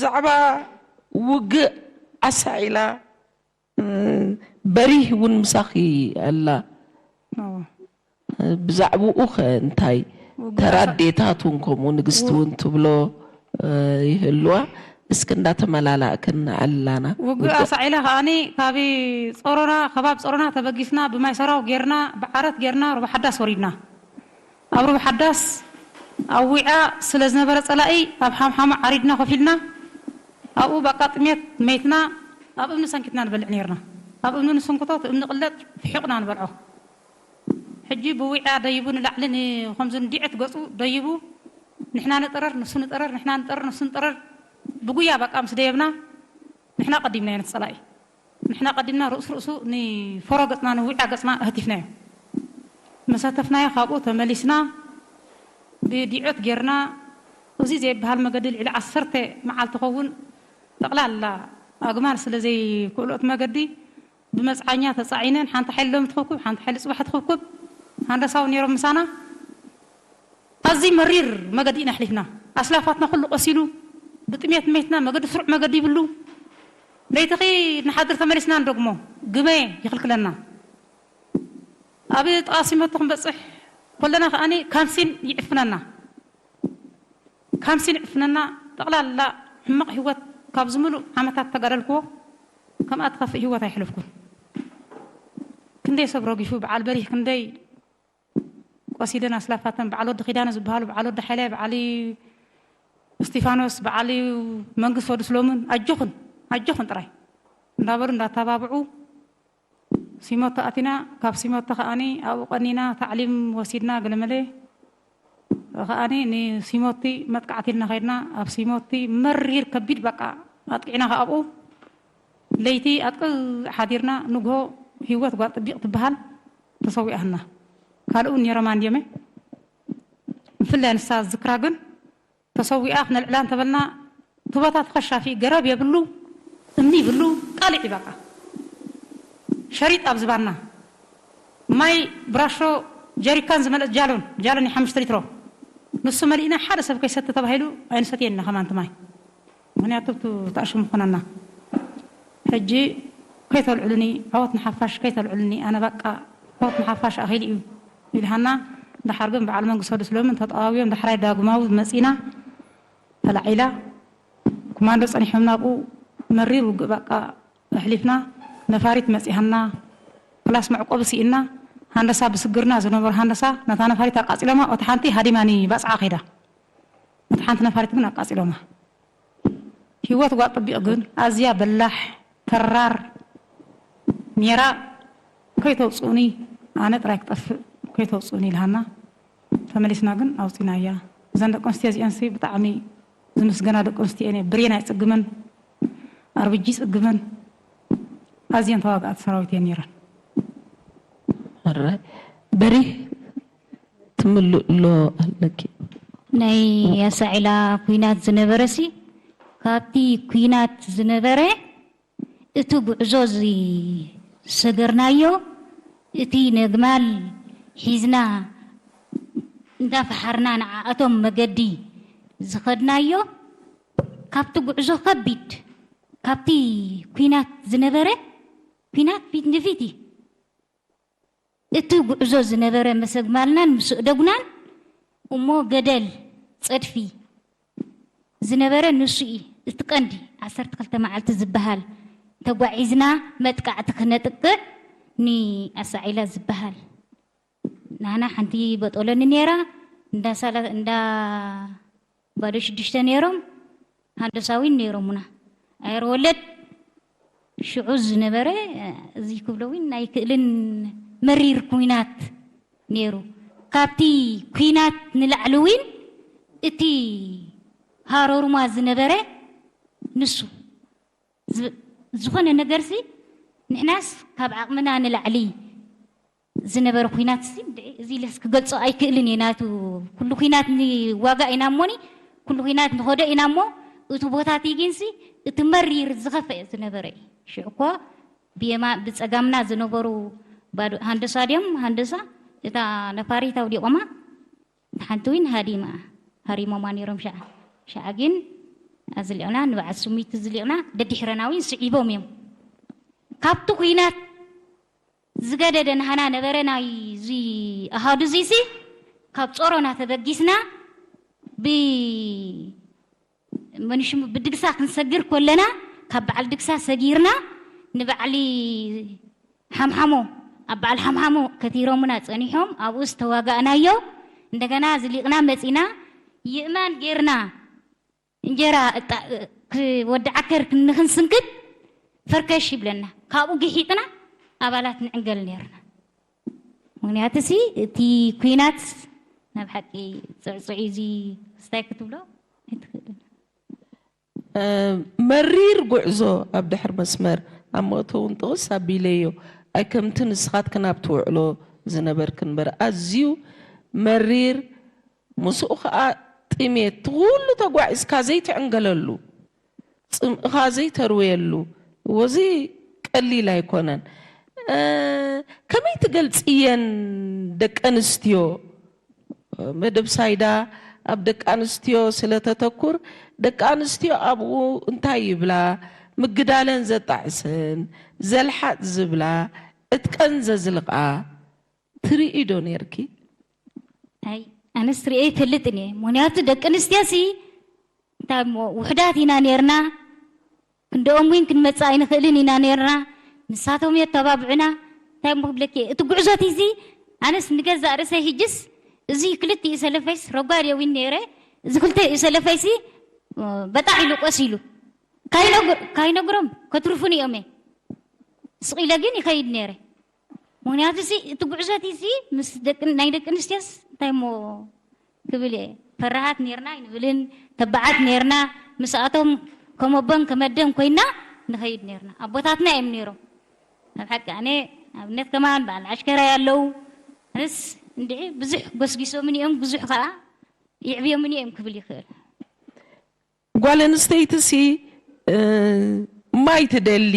ብዛዕባ ውግእ ኣሳዒላ በሪህ እውን ምሳኺ ኣላ። ብዛዕባኡ ከ እንታይ ተራዴታት እውን ከምኡ ንግስቲ እውን ትብሎ ይህልዋ። እስኪ እንዳተመላላእክን ኣለና። ውግእ ኣሳዒላ ከኣኒ ካብ ጾሮና ከባብ ጾሮና ተበጊስና ብማይ ሰራው ጌርና ብዓረት ጌርና ሩባ ሓዳስ ወሪድና። ኣብ ሩባ ሓዳስ ኣብ ዊዓ ስለ ዝነበረ ጸላኢ ኣብ ሓምሓማ ዓሪድና ኮፍ ኢልና ኣብኡ በቃ ጥሜት መይትና ኣብ እምኒ ሰንኪትና ንበልዕ ኔርና። ኣብ እምኒ ንስንክቶ እቲ እምኒ ቅለጥ ፍሒቕና ንበልዖ። ሕጂ ብዊዓ ደይቡ ንላዕሊ ከምዚ ንዲዐት ገጹ ደይቡ ንሕና ንጠረር ንሱ ንጠረር ንሕና ንጠረር ንሱ ንጠረር ብጉያ በቃ ምስ ደየብና ንሕና ቀዲምናዮ ነቲ ጸላኢ። ንሕና ቀዲምና ርእሱ ርእሱ ንፈሮ ገጽና ንዊዓ ገጽና ኣህቲፍናዮ። መሳተፍናዮ ካብኡ ተመሊስና ብዲዖት ጌርና እዚ ዘይበሃል መገዲ ልዕሊ ዓሰርተ መዓልቲ ኸውን ጠቕላላ ኣግማል ስለ ዘይክእሎት መገዲ ብመፅዓኛ ተፃዒነን ሓንቲ ሓይሊ ሎም ትኽብኩብ ሓንቲ ሓይሊ ፅባሕ ትኽብኩብ ሃንደሳው ነይሮም ምሳና። ኣዝዩ መሪር መገዲ ኢና ኣሕሊፍና። ኣስላፋትና ኩሉ ቆሲሉ፣ ብጥሜት መይትና፣ መገዲ ስሩዕ መገዲ ይብሉ። ለይትኺ ንሓድር ተመሊስና ንደግሞ፣ ግመ ይኽልክለና። ኣብ ጥቓ ሲመቶ ክንበፅሕ ኮለና ከኣኒ ካምሲን ይዕፍነና። ካምሲን ይዕፍነና፣ ጠቕላላ ሕማቕ ህይወት ካብ ዝምሉእ ዓመታት ተጋደልክዎ ከምኣ ትኸፍእ ህይወት ኣይሕለፍኩን። ክንደይ ሰብ ረጊፉ፣ በዓል በሪህ ክንደይ ቆሲለን ኣስላፋተን በዓል ወዲ ኪዳነ ዝበሃሉ በዓል ወዲ ሓይላይ በዓል እስቲፋኖስ በዓል መንግስት ወዲ ስሎምን ኣጆኹን ኣጆኹን ጥራይ እንዳበሉ እንዳተባብዑ ሲሞቶ ኣቲና ካብ ሲሞቶ ከኣኒ ኣብኡ ቀኒና ታዕሊም ወሲድና ገለመለ ከኣኒ ንሲሞቲ መጥቃዕቲ ኢልና ከይድና ኣብ ሲሞቲ መሪር ከቢድ በቃ ኣጥቂዕና ከኣብኡ ለይቲ ኣጥቅዕ ሓዲርና ንግሆ ህይወት ጓል ጥቢቕ ትበሃል ተሰዊኣህና ካልእ እውን ነይሮማ እንድዮመ ብፍላይ ንሳ ዝክራ ግን ተሰዊኣ ክነልዕላ እንተበልና እቲ ቦታ ተኸሻፊ ገረብ የብሉ እምኒ ይብሉ ቃልዕ ይበቃ ሸሪጥ ኣብ ዝባና ማይ ብራሾ ጀሪካን ዝመልእት ጃሎን ጃሎን ሓሙሽተ ሊትሮ ንሱ መሊእና ሓደ ሰብ ከይሰቲ ተባሂሉ ኣይንሰትየን ኢና ከማንቲ ማይ ምኽንያቱ ብቲ ተኣሽሙ ክኾነና ሕጂ ከይተልዕሉኒ ዓወት ንሓፋሽ ከይተልዕሉኒ ኣነ በቃ ዓወት ንሓፋሽ ኣኺሉ እዩ ኢልሃና። ደሓር ግን በዓል መንግስቲ ወዲ ስሎምን ተጠዋውዮም ዳሕራይ ዳግማዊ መፂና ተላዒላ ኩማንዶ ፀኒሖምና ኣብኡ መሪር ውግእ በቃ ኣሕሊፍና ነፋሪት መፂሃና ፕላስ መዕቆቢ ስኢና ሃንደሳ ብስግርና ዝነበሩ ሃንደሳ ነታ ነፋሪት ኣቃፂሎማ። እቲ ሓንቲ ሃዲማ ንባፅዓ ከይዳ እቲ ሓንቲ ነፋሪት ግን ኣቃፂሎማ። ህይወት ጓል ጥቢቕ ግን ኣዝያ በላሕ ተራር ኔራ። ከይተውፅኡኒ ኣነ ጥራይ ክጠፍእ ከይተውፅኡኒ ኢልሃና። ተመሊስና ግን ኣውፂናያ። እዘን ደቂ ኣንስትዮ እዚአንሲ ብጣዕሚ ዝምስገና ደቂ ኣንስትዮ እየን። ብሬን ኣይፅግመን፣ ኣርብጂ ይፅግመን። ኣዝየን ተዋጋእቲ ሰራዊት እየን ነይረን። በሪህ ትምልእሎ ኣለኪ። ናይ ኣሳዒላ ኩናት ዝነበረ ሲ ካብቲ ኩናት ዝነበረ እቲ ጉዕዞ ዝሰገርናዮ እቲ ነግማል ሒዝና እንዳፈሓርና ንዓኣቶም መገዲ ዝኸድናዮ ካብቲ ጉዕዞ ከቢድ ካብቲ ኩናት ዝነበረ ኩናት ፊት ንፊት እዩ። እቲ ጉዕዞ ዝነበረ ምስ ኣግማልናን ምስ ኣእደጉናን እሞ ገደል፣ ፀድፊ፣ ዝነበረ ንሱ እዩ። እቲ ቀንዲ ዓሰርተ ክልተ መዓልቲ ዝበሃል ተጓዒዝና መጥቃዕቲ ክነጥቅዕ ንኣሳዒላ ዝበሃል ናህና ሓንቲ በጦሎኒ ነይራ እንዳ ሳላ እንዳ ባዶ ሽዱሽተ ነይሮም ሃንደሳዊን ነይሮሙና። ኣየር ወለድ ሽዑ ዝነበረ እዚ ክብሎ እውን ኣይክእልን መሪር ኩናት ነይሩ። ካብቲ ኩናት ንላዕሊ እውን እቲ ሃረሩማ ዝነበረ ንሱ ዝኾነ ነገርሲ ንሕናስ ካብ ዓቕምና ንላዕሊ ዝነበረ ኩናት እዚ ኢለስ ክገልፆ ኣይክእልን እየ። ናቱ ኩሉ ኩናት ንዋጋ ኢና እሞኒ ኩሉ ኩናት ንኸዶ ኢና እሞ እቲ ቦታቲ ግንሲ እቲ መሪር ዝኸፈ ዝነበረ እዩ። ሽዑ እኮ ብየማ ብፀጋምና ዝነበሩ ባዶ ሃንደሳ ድዮም ሃንደሳ እታ ነፋሪት ኣውዲቖማ ሓንቲ ዊን ሃዲማ ሃሪሞማ ነይሮም ሸዓ ሸዓ ግን ኣዝሊቕና፣ ንበዓል ስሚቲ ዝሊቕና፣ ደዲሕረና እውን ስዒቦም እዮም። ካብቲ ኲናት ዝገደደ ናህና ነበረ። ናይ እዚ ኣሃዱ እዚሲ ካብ ጾሮና ተበጊስና ብ-፣ መንሽሙ ብድግሳ ክንሰግር ኮለና፣ ካብ በዓል ድግሳ ሰጊርና ንበዓሊ ሓምሓሞ፣ ኣብ በዓል ሓምሓሞ ከቲሮምና ጸኒሖም፣ ኣብኡ ዝተዋጋእናዮ። እንደገና ዝሊቕና መጺና፣ ይእማን ጌርና፣ እንጀራ እጣ-፣ ክ-፣ ወዲ ዓከር ክን-፣ ንክንስንክት ፈርከሽ ይብለና። ካብኡ ግሒጥና ኣባላት ንዕንገል ኔርና። ምኽንያቱ ሲ እቲ ኲናት ናብ ሓቂ ጽዕጽዕ እዩ። እዚ ክስታይ ክትብሎ ኣይትኽእልን። እ፣ መሪር ጉዕዞ ኣብ ድሕር መስመር ኣብ መእተውን ጥቕስ ኣቢለዮ። ኣይ ከምቲ ንስኻትክን ኣብ ትውዕሎ ዝነበርክን እምበር፣ ኣዝዩ መሪር፣ ምስኡ ኸኣ ጥሜት፣ እቲ ኩሉ ተጓዒዝካ ዘይትዕንገለሉ፣ ጽምእኻ ዘይተርውየሉ፣ ወዚ ቀሊል ኣይኮነን። እ፣ ከመይ ትገልጽየን ደቂ ኣንስትዮ? መደብ ሳይዳ ኣብ ደቂ ኣንስትዮ ስለ ተተኩር፣ ደቂ ኣንስትዮ ኣብኡ እንታይ ይብላ? ምግዳለን ዘጣዕሰን፣ ዘልሓጥ ዝብላ፣ ዕጥቀን ዘዝልቓ ትርኢ ዶ ኔርኪ? ኣይ፣ ኣነስ ርእየ ኣይፈልጥን እየ። ምኽንያቱ ደቂ ኣንስትዮሲ እንታይ እሞ ውሑዳት ኢና ኔርና፣ ክንደኦም እውን ክንመጽእ ኣይንኽእልን ኢና ኔርና። ንሳቶም የተባብዑና። እንታይ እሞ ክብለኪ እየ፣ እቲ ጉዕዞት እዚ ኣነስ ንገዛእ ርእሰይ ሕጅስ እዚ ክልቲኡ ሰለፈይስ ረጓድ እየ እውን ነይረ። እዚ ክልቲኡ ሰለፈይሲ በጣዕ ኢሉ ቆስ ኢሉ ካይነግር-፣ ካይነግሮም ከትርፉኒ እዮም እየ። ስቕ ኢለ ግን ይኸይድ ነይረ። ምኽንያቱ ሲ እቲ ጉዕዞት እዚ ምስ ደቂ፣ ናይ ደቂ ኣንስትዮስ እንታይ እሞ ክብል እየ። ፈራሃት ኔርና ኣይንብልን፣ ተባዓት ኔርና። ምስኣቶም ከም ኣቦን ከም ኣደን ኮይና ንኸይድ ኔርና። ኣቦታትና እዮም ኔሮም። ኣብ ሓቂ ኣነ ኣብነት ከማን በዓል ዓሽከራይ ኣለዉ። ኣነስ እንድዒ ብዙሕ ጎስጊሶምን እዮም፣ ብዙሕ ከኣ ይዕብዮምን እዮም ክብል ይኽእል። ጓል ኣንስተይትሲ፣ እ፣ ማይ ትደሊ፣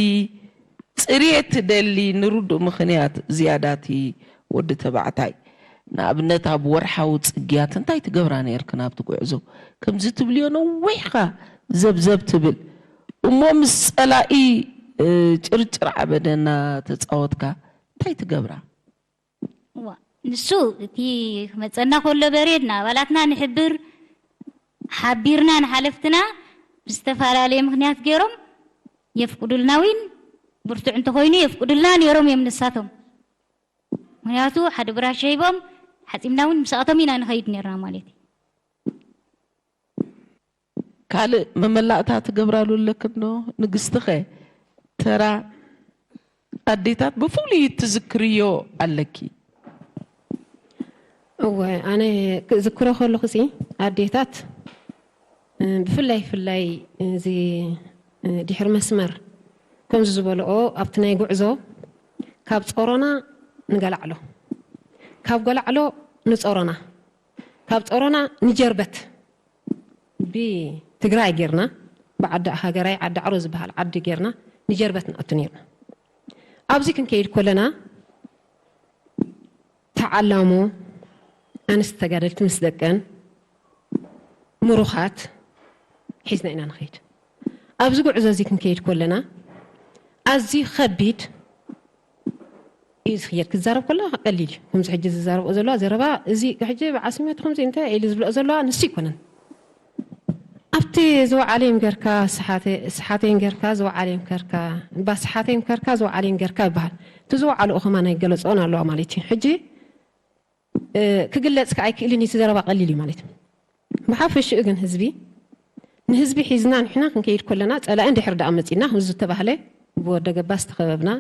ጽሬት ትደሊ፣ ንርዱእ ምኽንያት ዝያዳቲ ወዲ ተባዕታይ። ንኣብነት ኣብ ወርሓዊ ጽግያት እንታይ ትገብራ ነይርክን ኣብቲ ጉዕዞ? ከምዚ ትብልዮ ነዊሕካ ዘብዘብ ትብል። እሞ ምስ ጸላኢ፣ እ፣ ጭርጭር ዓበደ እናተጻወትካ እንታይ ትገብራ? እዋ፣ ንሱ እቲ ክመጸና ከሎ በሬድ ንኣባላትና ንሕብር፣ ሓቢርና ንሓለፍትና ብዝተፈላለየ ምኽንያት ገይሮም የፍቅዱልና፣ ዊን ብርቱዕ እንተኾይኑ የፍቅዱልና ነይሮም እዮም ንሳቶም። ምኽንያቱ ሓደ ብራሽ ሂቦም ሓጺምና እውን ምስኣቶም ኢና ንኸይድ ነይርና ማለት እዩ። ካልእ መመላእታ ትገብራሉ ኣለክን ዶ? ንግስቲ ኸ ተራ ኣዴታት ብፍሉይ ትዝክርዮ ኣለኪ? እወ፣ ኣነ ክዝክሮ ከለኹ ሲ ኣዴታት፣ እ፣ ብፍላይ ፍላይ እዚ፣ እ፣ ድሕሪ መስመር ከምዚ ዝበልኦ ኣብቲ ናይ ጉዕዞ ካብ ጾሮና ንገላዕሎ፣ ካብ ገላዕሎ ንጾሮና፣ ካብ ጾሮና ንጀርበት ብትግራይ ጌርና፣ ብዓዲ ሃገራይ ዓዲ ዓሮ ዝበሃል ዓዲ ጌርና ንጀርበት ንኣቱ ኔርና። ኣብዚ ክንከይድ ከለና ተዓላሞ ኣንስቲ ተጋደልቲ ምስ ደቀን ምሩኻት ሒዝና ኢና ንኸይድ። ኣብዚ ጉዕዞ እዚ ክንከይድ ከለና ኣዝዩ ከቢድ እዩ ዝኽየድ። ክዛረብ ከሎ ቀሊል እዩ። ከምዚ ሕጂ ዝዛረብኦ ዘለዋ ዘረባ፣ እዚ ሕጂ ብዓስሚት ከምዚ እንታይ ኢሉ ዝብልኦ ዘለዋ ንሱ ኣይኮነን። ኣብቲ ዝወዓለ ይምከርካ፣ ስሓተ-፣ ስሓተ ይንገርካ፣ ዝወዓለ ይምከርካ፣ እባ ስሓተ ይምከርካ፣ ዝወዓለ ይንገርካ ይበሃል። እቲ ዝወዓልኦ ከማን ኣይገለፅኦን ኣለዋ ማለት እዩ። ሕጂ፣ እ፣ ክግለፅ ከ ኣይክእልን እዩ፣ እቲ ዘረባ ቀሊል እዩ ማለት እዩ። ብሓፈሽኡ ግን ህዝቢ፣ ንህዝቢ ሒዝና ንሕና ክንከይድ ከለና፣ ፀላኢ እንድሕር ደኣ መፂና፣ ከምዚ ዝተባህለ ብወደ ገባ ዝተኸበብና፣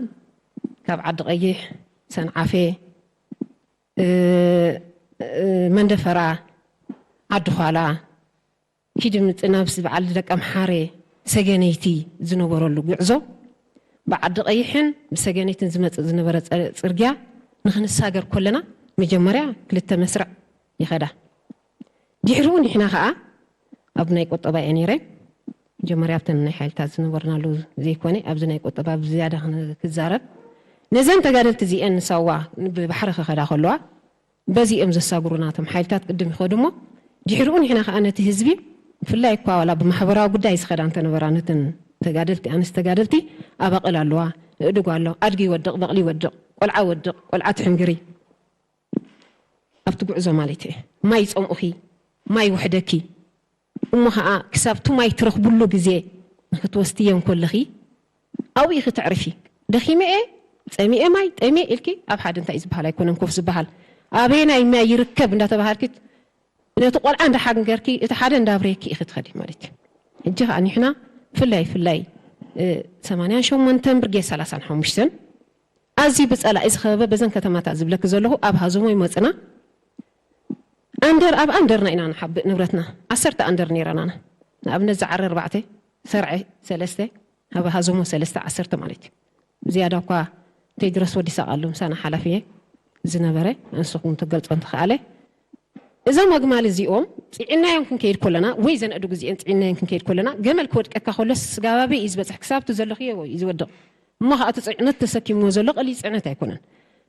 ካብ ዓዲ ቀይሕ፣ ሰንዓፌ፣ እ፣ እ፣ መንደፈራ፣ ዓዲ ዃላ፣ ኪዲ ምጽ-፣ ናብዚ በዓል ደቀምሓረ፣ ሰገነይቲ ዝነበረሉ ጉዕዞ፣ ብዓዲ ቀይሕን ብሰገነይትን ዝመጽእ ዝነበረ ጸ-፣ ጽርግያ ንኽንሳገር ከለና፣ መጀመርያ ክልተ መስርዕ ይኸዳ። ድሕሪኡ ንሕና ኸኣ ኣብ ናይ ቁጠባ እየ ነይረ። መጀመርያ ኣብተን ናይ ሓይልታት ዝነበርናሉ ዘይኮነ፣ ኣብዚ ናይ ቁጠባ ብዝያዳ ክን-፣ ክዛረብ። ነዘን ተጋደልቲ እዚአን ንሳዋ ብባሕሪ ክኸዳ ከለዋ፣ በዚ እዮም ዘሳግሩና እቶም ሓይልታት ቅድም ይኸዱ እሞ፣ ድሕሪኡ ንሕና ኸኣ ነቲ ህዝቢ ብፍላይ እኳ ዋላ ብማሕበራዊ ጉዳይ ዝኸዳ እንተነበራ፣ ነተን ተጋደልቲ፣ ኣንስቲ ተጋደልቲ ኣባቕል ኣለዋ፣ እእድጓ ኣሎ፣ ኣድጊ ይወድቕ፣ በቕሊ ይወድቕ፣ ቆልዓ ይወድቕ፣ ቆልዓ ትሕንግሪ። ኣብቲ ጉዕዞ ማለት እየ። ማይ ይጸምኡኺ፣ ማይ ይውሕደኪ። እሞ ኸዓ ክሳብ እቲ ማይ ትረኽብሉ ግዜ ንክትወስድዮ እንከለኺ፣ ኣብኡ ኢኺ ተዕርፊ። ደኺመ እየ፣ ጸሚኤ ማይ፣ ጠምየ ኢልኪ ኣብ ሓደ እንታይ እዩ ዝበሃል ኣይኮነን ኮፍ ዝበሃል። ኣበየናይ ማይ ይርከብ እንዳተባሃልኪ ነቲ ቆልዓ እንዳሓንገርኪ፣ እቲ ሓደ እንዳብረየኪ ኢኺ ትኸዲ ማለት እዩ። ሕጂ ኸዓ ንሕና ፍላይ ፍላይ፣ እ፣ ሰማንያን ሸሞንተን ብርጌድ ሰላሳን ሓሙሽተን ኣዝዩ ብጸላኢ ዝኸበበ በዘን ከተማታት ዝብለኪ ዘለኹ ኣብ ሃዞሞ ይመጽና። ኣንደር፣ ኣብ ኣንደርና ኢና ንሓብእ ንብረትና። ዓሰርተ ኣንደር ነይረናና። ንኣብነት ዝዓረ ኣርባዕተ፣ ሰርዐ ሰለስተ፣ ኣብ ሃዞሞ ሰለስተ ዓሰርተ ማለት እዩ። ዝያዳ እኳ ቴድሮስ ወዲ ሳቕ ኣሎ ምሳና ሓላፊ ዝነበረ፣ ንስኹም ትገልጾ እንተኸኣለ። እዞም ኣግማል እዚኦም ጽዒናዮም ክንከይድ ከለና፣ ወይ ዘን ኣእዱግ እዚአን ጽዒናዮም ክንከይድ ከለና፣ ገመል ክወድቀካ ከሎ ስጋባበይ እዩ ዝበጽሕ፣ ክሳብ እቲ ዘለኽዮ እዩ ዝወድቕ። እሞ ኸኣ እቲ ጽዕነት ተሰኪምዎ ዘሎ ቀሊል ጽዕነት ኣይኮነን።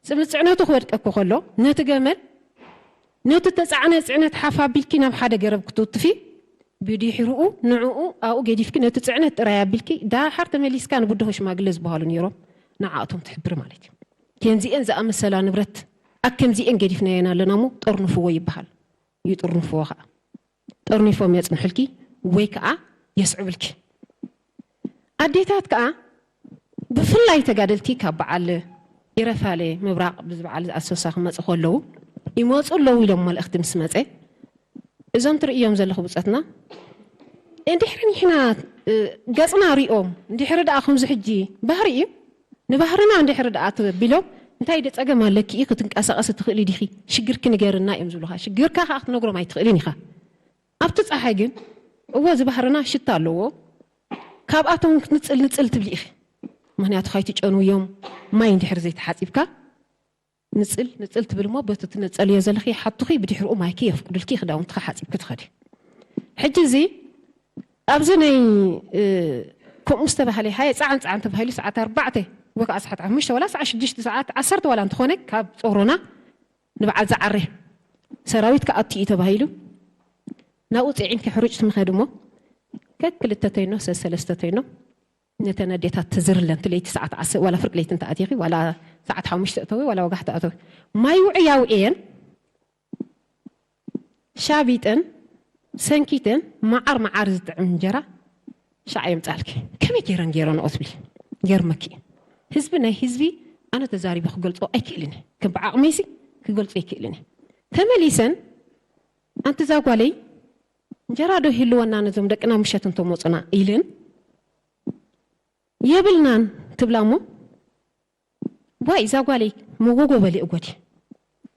ጽም-፣ ጽዕነቱ ክወድቀኪ ከሎ፣ ነቲ ገመል፣ ነቲ ተጻዕነ ጽዕነት ሓፍ ኣቢልኪ ናብ ሓደ ገረብ ክትውትፊ፣ ብድሕርኡ ንዕኡ ኣብኡ ገዲፍኪ ነቲ ጽዕነት ጥራይ ኣቢልኪ፣ ደሓር ተመሊስካ ንብድሆ ሽማግለ ዝበሃሉ ነይሮም፣ ንዓኣቶም ትሕብሪ ማለት እዩ። ከምዚኤን ዝኣመሰላ ንብረት ኣብ ከምዚኤን ገዲፍናየን ኣለና እሞ ጠርንፍዎ ይበሃል። ይጥርንፍዎ ኸኣ። ጠርኒፎም የጽንሑልኪ ወይ ከኣ የስዕቡልኪ። ኣዴታት ከኣ ብፍላይ ተጋደልቲ ካብ በዓል ኢረፋለ ምብራቕ ብዚ በዓል ኣሶሳ ክመጹ ከለዉ ይመጹ ኣለዉ ኢሎም መልእኽቲ ምስ መጸ፣ እዞም ትርእዮም ዘለኹ ብጾትና እንድሕሪ ንሕና፣ እ፣ ገጽና ሪኦም፣ እንድሕሪ ደኣ ከምዚ ሕጂ ባህሪ እዩ፣ ንባህርና እንድሕሪ ደኣ ተቢሎም፣ እንታይ ደ ጸገም ኣለኪ? ክትንቀሳቐሲ ትኽእሊ ዲኺ? ሽግርኪ ንገርና እዮም ዝብሉኻ። ሽግርካ ከኣ ክትነግሮም ኣይትኽእልን ኢኻ። ኣብቲ ጸሓይ ግን፣ እወ፣ እዚ ባህርና ሽታ ኣለዎ። ካብኣቶም ክትንጽል ንጽል ትብሊ ኢኺ። ምኽንያቱ ካይትጨንውዮም ማይ እንድሕሪ ዘይተሓጺብካ፣ ንጽል ንጽል ትብል እሞ፣ በቲ ትነጸልዮ ዘለኺ ይሓቱኺ፣ ብድሕሪኡ ማይኪ የፍቅዱልኪ፣ ክዳውንትኺ ሓጺብኪ ትኸዲ። ሕጂ እዚ ኣብዚ ናይ፣ እ፣ ከምኡ ዝተባህለ፣ ሃየ ጸዓን ጸዓን ተባሂሉ ሰዓት ኣርባዕተ ወይ ከዓ ሰዓት ሓሙሽተ ዋላ ሰዓት ሽዱሽተ፣ ሰዓት ዓሰርተ ዋላ እንተኾነ ካብ ጾሮና ንበዓል ዝዓሬ ሰራዊት ክኣቱ እዩ ተባሂሉ። ናብኡ ጽዒንኪ ሕሩጭ ትምኸድ እሞ ከክልተ ተይኖ፣ ሰሰለስተ ተይኖ ነተን ኣዴታት ትዝርለን፣ እቲ ለይቲ ሰዓት ዓሰርተ ዋላ ፍርቂ ለይቲ እንተኣቲኺ፣ ዋላ ሰዓት ሓሙሽተ እተዊ፣ ዋላ ወጋሕታ እተዊ። ማይ ውዕይ ኣውዕየን፣ ሻቢጠን፣ ሰንኪተን፣ መዓር መዓር ዝጥዕም እንጀራ ሻዕ የምጻልኪ። ከመይ ገይረን ገይረንኦ ትብሊ? ገርመኪ። ህዝቢ ናይ ህዝቢ ኣነ ተዛሪበ ክገልጾ ኣይክእልን እየ። ከም ብዓቕመይሲ ክገልጾ ኣይክእልን እየ። ተመሊሰን፣ ኣንቲ እዛ ጓለይ፣ እንጀራ ዶ ይህልወና ነዞም ደቅና ምሸት እንተመጹና ኢልን፣ የብልናን ትብላ እሞ፣ ዋይ እዛ ጓለይ መጎጎ በሊ እጎዲ፣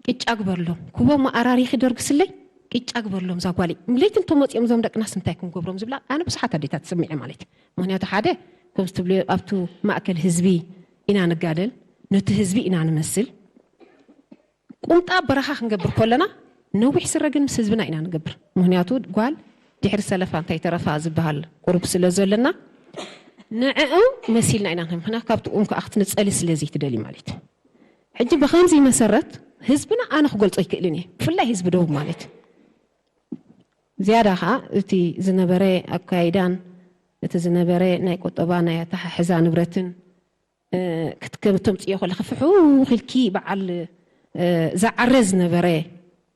ቅጫ ግበርሎም፣ ኩቦ መኣራሪኺ ደርግስለይ፣ ቅጫ ግበርሎም እዛ ጓለይ። ለይቲ እንተመጺኦም እዞም ደቅናስ እንታይ ክንገብሮም ዝብላ፣ ኣነ ብዙሓት ኣዴታት ስምዒ ማለት እዩ። ምኽንያቱ ሓደ፣ ከምዚ ትብልዮ ኣብቱ ማእከል ህዝቢ ኢና ንጋደል፣ ነቲ ህዝቢ ኢና ንመስል። ቁምጣ በረኻ ክንገብር ከለና፣ ነዊሕ ስረ ግን ምስ ህዝብና ኢና ንገብር። ምኽንያቱ ጓል ድሕሪ ሰለፋ እንታይ ተረፋ ዝበሃል ቁሩብ ስለ ዘለና፣ ንዕኡ መሲልና ኢና ንኸም-፣ ምኽንያቱ ካብቲ ቁም ከኣ ክትንጸሊ ስለ ዘይትደሊ ማለት እዩ። ሕጂ ብኸምዚ መሰረት ህዝብና ኣነ ክገልጾ ኣይክእልን እየ። ብፍላይ ህዝቢ ደቡብ ማለት እዩ። ዝያዳ ከኣ እቲ ዝነበረ ኣካይዳን፣ እቲ ዝነበረ ናይ ቁጠባ፣ ናይ ኣተሓሕዛ ንብረትን፣ እ፣ ክትከብ-፣ ተምጽዮ ከለኺ ፍሑኽ ኢልኪ በዓል፣ እ፣ ዝዓረ ዝነበረ፣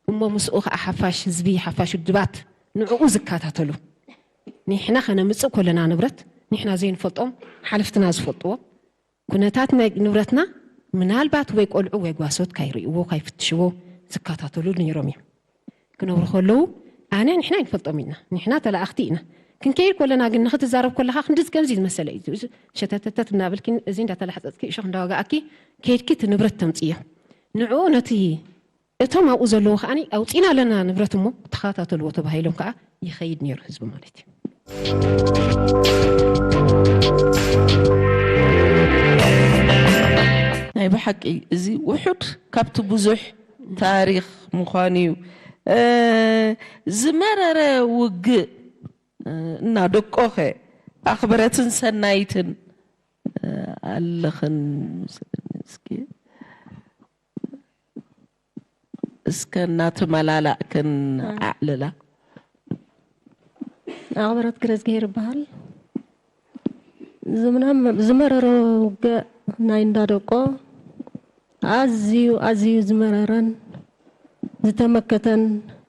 እሞ ምስኡ ከኣ ሓፋሽ ህዝቢ፣ ሓፋሽ ውድባት ንዕኡ ዝከታተሉ። ንሕና ከነምጽእ ከለና ንብረት፣ ንሕና ዘይንፈልጦም ሓለፍትና ዝፈልጥዎ። ኩነታት ናይ ንብረትና ምናልባት ወይ ቆልዑ ወይ ጓሶት ካይርእይዎ፣ ካይፍትሽዎ ዝከታተሉ ነይሮም እዮም። ክነብሩ ከለዉ፣ ኣነ ንሕና ኣይንፈልጦም ኢና፣ ንሕና ተላኣኽቲ ኢና። ክንከይድ ከለና ግን ንኽትዛረብ ከለኻ ክንድዚ ከምዚ ዝመሰለ እዩ። እዚ ሸተተተት እናበልኪ፣ እዚ እንዳተላሕጸጽኪ፣ እሾኽ እንዳወጋኣኪ፣ ከይድኪ እቲ ንብረት ተምጽዮ። ንዕኡ ነቲ፣ እቶም ኣብኡ ዘለዉ ከኣኒ፣ ኣውጺና ኣለና ንብረት እሞ ተኸታተልዎ ተባሂሎም ከኣ ይኸይድ ነይሩ ህዝቢ ማለት እዩ። ናይ ብሓቂ እዚ ውሑድ ካብቲ ብዙሕ ታሪኽ ምዃኑ እዩ። እ፣ ዝመረረ ውግእ፣ እ፣ እናደቆኸ ኣኽበረትን ሰናይትን፣ እ፣ ኣለኽን ምስለኒ እስኪ። እስከ እናተመላላእክን ኣዕልላ። ኣኽብረት ክረዝግሄር ይበሃል። ዝምናም ዝመረረ ውግእ ናይ እንዳደቆ ኣዝዩ ኣዝዩ ዝመረረን ዝተመከተን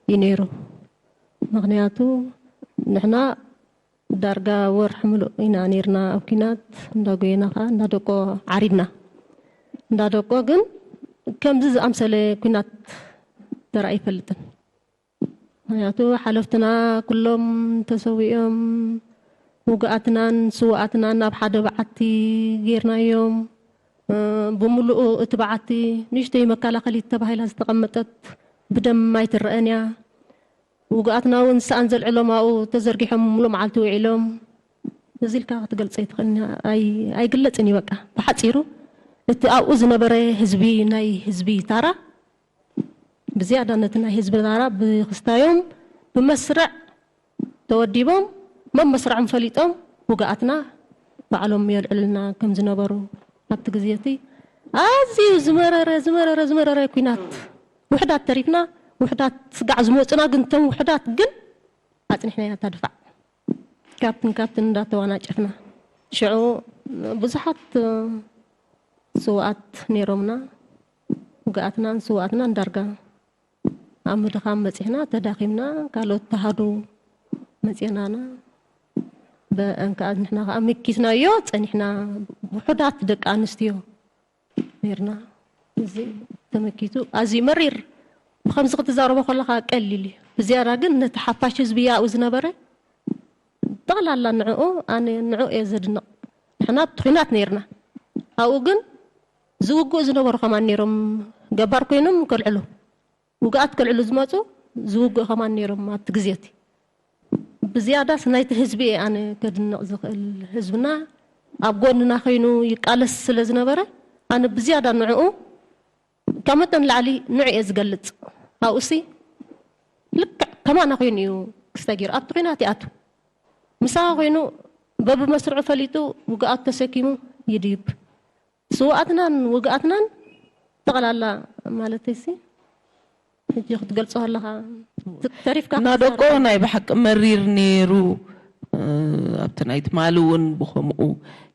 እዩ ነይሩ። ምኽንያቱ ንሕና ዳርጋ ወርሒ ምሉእ ኢና ነይርና ኣብ ኲናት፣ እንዳጎየና ኸዓ እንዳደቆ ዓሪድና። እንዳደቆ ግን ከምዚ ዝኣምሰለ ኲናት ተራእዩ ኣይፈልጥን። ምኽንያቱ ሓለፍትና ኩሎም ተሰዊኦም፣ ውጉኣትናን ስውኣትናን ኣብ ሓደ በዓቲ ጌርናዮም። እ፣ ብምሉኡ እቲ በዓቲ ንእሽተይ መከላኸሊት ተባሂላ ዝተቐመጠት ብደም ኣይትረአን እያ። ውጉኣትና እውን ሰኣን ዘልዕሎም ኣብኡ ተዘርጊሖም ሙሉ መዓልቲ ውዒሎም። እዚ ኢልካ ክትገልጾ ኣይትኽእልን እያ። ኣይ-፣ ኣይግለጽን እዩ በቃ። ብሓጺሩ እቲ ኣብኡ ዝነበረ ህዝቢ፣ ናይ ህዝቢ ታራ ብዝያዳ ነቲ ናይ ህዝቢ ታራ ብክስታዮም ብመስርዕ ተወዲቦም መመስርዖም ፈሊጦም ውግኣትና ባዕሎም የልዕሉልና ከም ዝነበሩ ኣብቲ ግዜ እቲ ኣዝዩ ዝመረረ ዝመረረ ዝመረረ ኲናት ውሕዳት ተሪፍና ውሕዳት ስጋዕ ዝመፁና ግን እቶም ውሕዳት ግን ኣፅኒሕናያ እታ ድፋዕ ካብትን ካብትን እንዳተዋናጨፍና ሽዑ ብዙሓት ስውኣት ነይሮምና ውግኣትናን ስውኣትናን ዳርጋ ኣብ ምድኻም በፂሕና ተዳኺምና ካልኦት ተሃዱ መፅናና በአን ከዓ ንሕና ከዓ መኪትናዮ ፀኒሕና ውሑዳት ደቂ ኣንስትዮ ነርና እዚ ተመኪቱ ኣዝዩ መሪር ብከምዚ ክትዛረቦ ከለካ ቀሊል እዩ ብዝያዳ ግን ነቲ ሓፋሽ ህዝቢ ያኡ ዝነበረ ጠቕላላ ንዕኡ ኣነ ንዕኡ እየ ዘድንቕ ንሕና ኣብቲ ኲናት ነርና ኣብኡ ግን ዝውግኡ ዝነበሩ ከማን ነይሮም ገባር ኮይኖም ከልዕሉ ውግኣት ከልዕሉ ዝመፁ ዝውግኡ ከማን ነይሮም ኣብቲ ግዜ እቲ ብዝያዳስ ናይቲ ህዝቢ እየ ኣነ ከድንቕ ዝኽእል ህዝብና ኣብ ጎንና ኮይኑ ይቃለስ ስለ ዝነበረ ኣነ ብዝያዳ ንዕኡ ካብ መጠን ላዕሊ ንዑ እየ ዝገልፅ ኣብኡሲ ልክዕ ከማና ኮይኑ እዩ ክስታይ ገይሩ ኣብቲ ኲናት ይኣቱ ምሳኻ ኮይኑ በብመስርዑ ፈሊጡ ውግኣት ተሰኪሙ ይድይብ ስውኣትናን ውግኣትናን ጠቕላላ ማለተይሲ ሕጂ ክትገልጾ ከለኻ ተሪፍካ እና ደቆ ናይ ብሓቂ መሪር ነይሩ ኣብቲ ናይ ትማሊ እውን ብከምኡ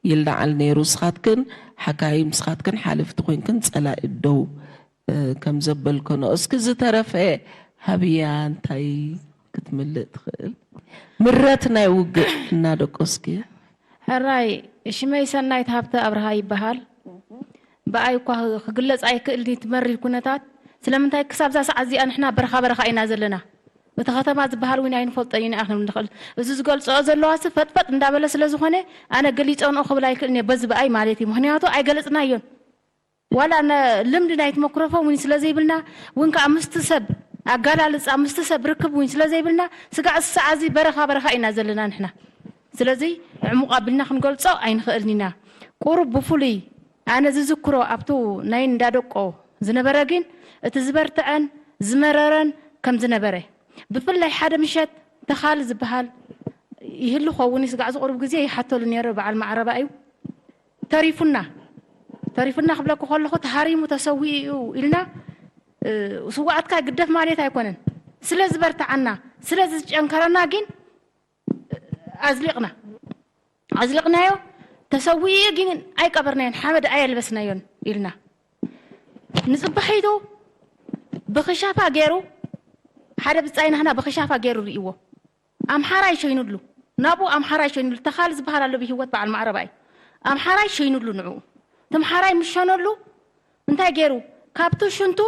ይልዓል ነይሩ ስኻትክን ሓካይም ስኻትክን ሓለፍቲ ኮንክን ፀላኢ ደው ከም ዘበልኮ ንኦ እስኪ ዝተረፈ ሃብያ እንታይ ክትምልእ ትኽእል ምረት ናይ ውግእ እና ደቆ እስኪ ሕራይ ሽመይ ሰናይት ሃብተ ኣብርሃ ይበሃል። ብኣይ እኳ ክግለጽ ኣይክእል እቲ መሪር ኩነታት። ስለምንታይ ክሳብ እዛ ሰዓት እዚኣ ንሕና በረኻ በረኻ ኢና ዘለና። እቲ ከተማ ዝበሃል እውን ኣይንፈልጦን ኢና ክንብል ንኽእል። እዚ ዝገልጽኦ ዘለዋሲ ፈጥፈጥ እንዳበለ ስለ ዝኾነ ኣነ ገሊጸንኦ ክብል ኣይክእልን እየ በዚ ብኣይ ማለት እዩ። ምኽንያቱ ኣይገለጽናዮን። ዋላ ልምዲ ናይ ተመክሮፎ እውን ስለ ዘይብልና እውን ከዓ ምስቲ ሰብ ኣጋላልፃ ምስቲ ሰብ ርክብ እውን ስለ ዘይብልና ስጋዕ እዚ ሰዓት እዚ በረኻ በረኻ ኢና ዘለና ንሕና ስለዚ ዕሙቕ ኣቢልና ክንገልፆ ኣይንኽእልን ኢና ቁሩብ ብፍሉይ ኣነ ዝዝክሮ ኣብቱ ናይ እንዳደቆ ዝነበረ ግን እቲ ዝበርትዐን ዝመረረን ከም ዝነበረ ብፍላይ ሓደ ምሸት ተኻል ዝበሃል ይህሉ ኸውን ስጋዕ ዝቕሩብ ግዜ ይሓተሉ ነይረ በዓል ማዕረባ እዩ ተሪፉና ተሪፉና ክብለኩ ከለኹ ተሃሪሙ ተሰዊኡ እዩ ኢልና ስዋኣትካ ግደፍ ማለት ኣይኮነን ስለ ዝበርትዓና ስለ ዝጨንከረና ግን ኣዝሊቕና ኣዝሊቕናዮ ተሰዊኡ ግን ኣይቀበርናዮን ሓመድ ኣየልበስናዮን ኢልና ንፅባሒቱ ብኽሻፋ ገይሩ ሓደ ብፃይናህና ብኽሻፋ ገይሩ ርእይዎ ኣምሓራይ ሸይኑሉ ናብኡ ኣምሓራይ ሸይኑሉ ተኻል ዝበሃል ኣሎ ብህይወት በዓል ማዕረባ እዩ ኣምሓራይ ሸይኑሉ ንዕኡ ተምሓራይ ምሸነሉ እንታይ ገይሩ ካብቱ ሽንቱ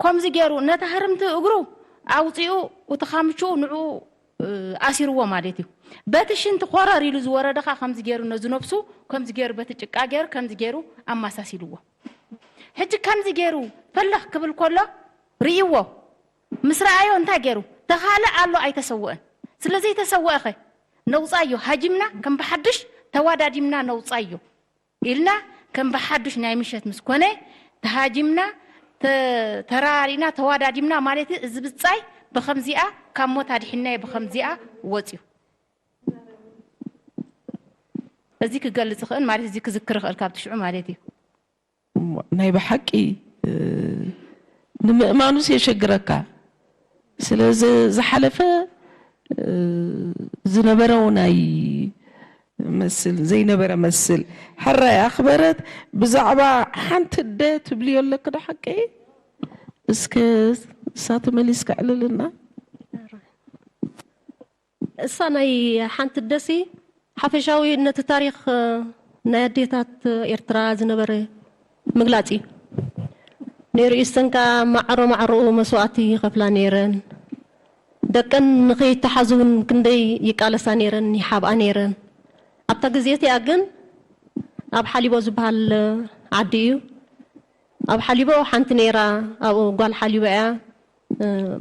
ከምዚ ገይሩ ነታ ህርምቲ እግሩ ኣውፂኡ እቲ ካምችኡ ንዕኡ ኣሲርዎ ማለት እዩ በቲ ሽንቲ ኮረር ኢሉ ዝወረደ ከዓ ከምዚ ገይሩ ነዚ ነብሱ ከምዚ ገይሩ በቲ ጭቃ ገይሩ ከምዚ ገይሩ ኣመሳሲልዎ ሕጂ ከምዚ ገይሩ ፈለኽ ክብል ከሎ ርእይዎ ምስ ረኣዮ እንታይ ገይሩ ተኻለ ኣሎ ኣይተሰወአን ስለዘይተሰወአ ኸ ነውፃዮ ሃጂምና ከም ብሓድሽ ተዋዳዲምና ነውፃዮ ኢልና ከም ብሓድሽ ናይ ምሸት ምስ ኮነ ተሃጂምና ተራራሪእና ተዋዳዲምና ማለት እዚ ብፃይ ብከምዚኣ ካብ ሞት ኣድሒናዮ ብከምዚኣ ወፅዩ እዚ ክገልፅ ይኽእል ማለት እዚ ክዝክር ይኽእል ካብቲ ሽዑ ማለት እዩ ናይ ብሓቂ ንምእማኑስ የሸግረካ ስለዚ ዝሓለፈ ዝነበረ እውን ኣይመስል ዘይነበረ መስል። ሕራይ ኣኽበረት፣ ብዛዕባ ሓንቲ ኣደ ትብልዮ ኣለኪ ዶ ሓቂ? እስከ እሳ ተመሊስ ከዕልልና። እሳ ናይ ሓንቲ ኣደሲ ሓፈሻዊ ነቲ ታሪኽ ናይ ኣዴታት ኤርትራ ዝነበረ ምግላጽ እዩ ነይሩ። እስተን ከኣ ማዕሮ ማዕሮኡ መስዋእቲ ይኸፍላ ነይረን። ደቀን ንኸይተሓዙ እውን ክንደይ ይቃለሳ ነይረን፣ ይሓብኣ ነይረን። ኣብታ ግዜ እቲኣ ግን ኣብ ሓሊቦ ዝበሃል ዓዲ እዩ። ኣብ ሓሊቦ ሓንቲ ነይራ፣ ኣብኡ ጓል ሓሊቦ እያ፣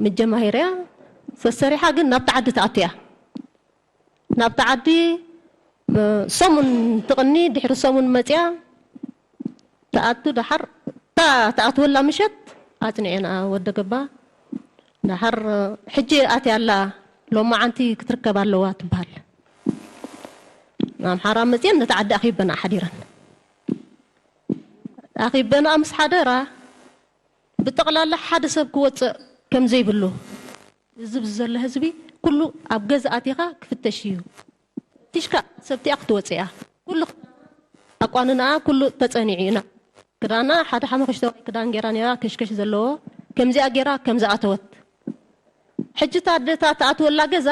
መጀማሂርያ ሰሰሪሓ ግን ናብቲ ዓዲ ትኣቱ እያ። ናብቲ ዓዲ ሰሙን ትቕኒ፣ ድሕሪ ሰሙን መፅያ ትኣቱ። ደሓር እታ ትኣትወላ ምሸት ኣፅኒዐንኣ ወደ ገባ። ደሓር ሕጂ ኣትያ ኣላ፣ ሎማዓንቲ ክትርከብ ኣለዋ ትበሃል። ኣምሓራ መፅየን ነቲ ዓዲ ኣኺበንኣ ሓዲረን። ኣኺበንኣ ምስ ሓደራ ብጠቕላላ ሓደ ሰብ ክወፅእ ከም ዘይብሉ፣ እዚ ኣብዚ ዘሎ ህዝቢ ኩሉ ኣብ ገዛ ኣቲኻ ክፍተሽ እዩ። ቲሽካ ሰብቲኣ ክትወፅእ እያ። ኩሉ ኣቋንንኣ ኩሉ ተፀኒዑ ኢና። ክዳና ሓደ ሓመኽሽተዋይ ክዳን ገይራ ነይራ፣ ከሽከሽ ዘለዎ፣ ከምዚኣ ገይራ ከም ዝኣተወት። ሕጂ እታ ኣደታ ትኣትወላ ገዛ